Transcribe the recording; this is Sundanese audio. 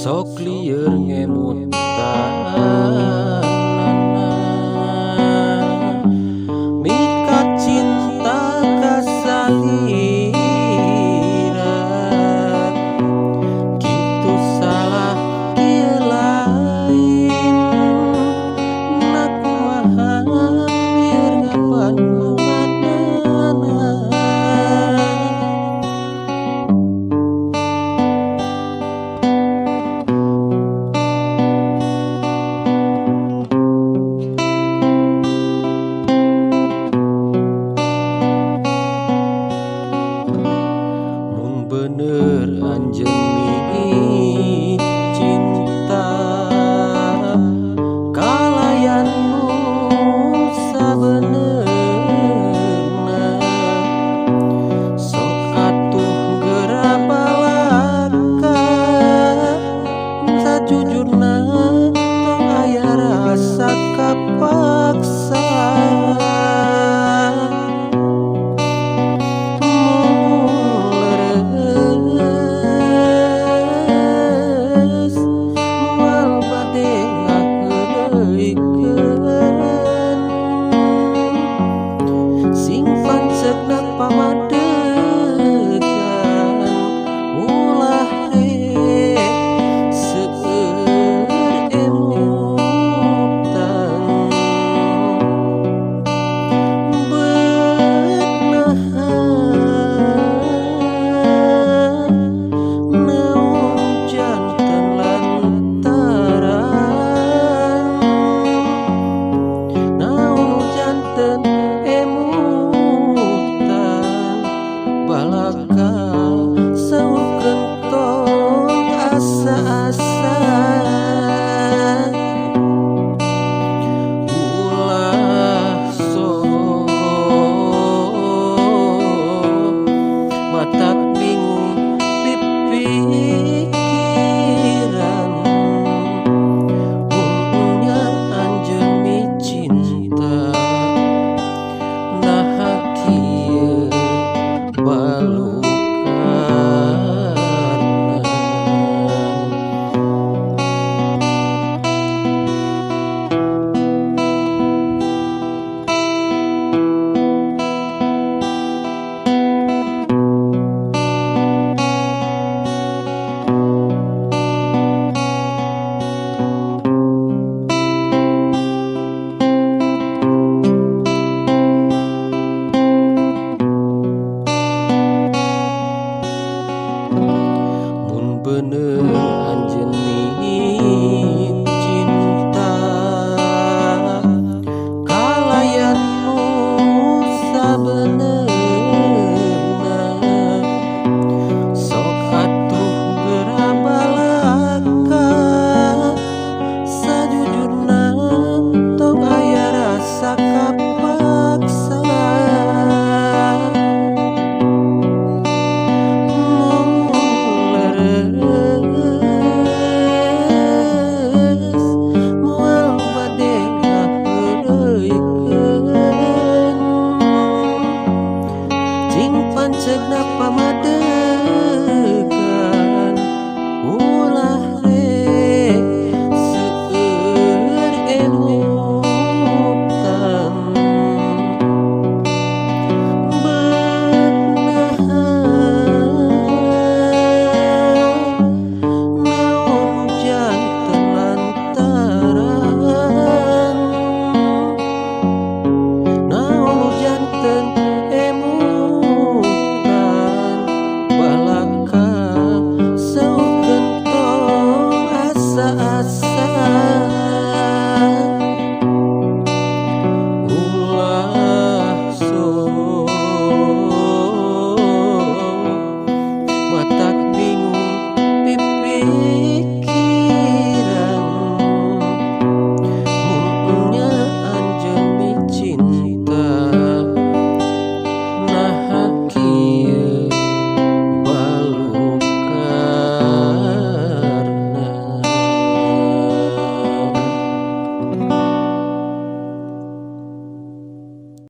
Sok lieur ngemutan mika cinta kasalira kitu salah kieu lain na kumaha lieur ngapandunganana. Bener anjeun mi cinta kalayan nu sabenerna sok atuh geura balaka sajujurna tong aya rasa kapaksa. Sing pancegna pamadegan ulah seueur emutan beut naha naon janten lantaran naon janten balaka saurkeun tong asa-asa ulah sok matak bingung pipikiran mun anjeun micinta naha kieu balukarna. Bener anjeun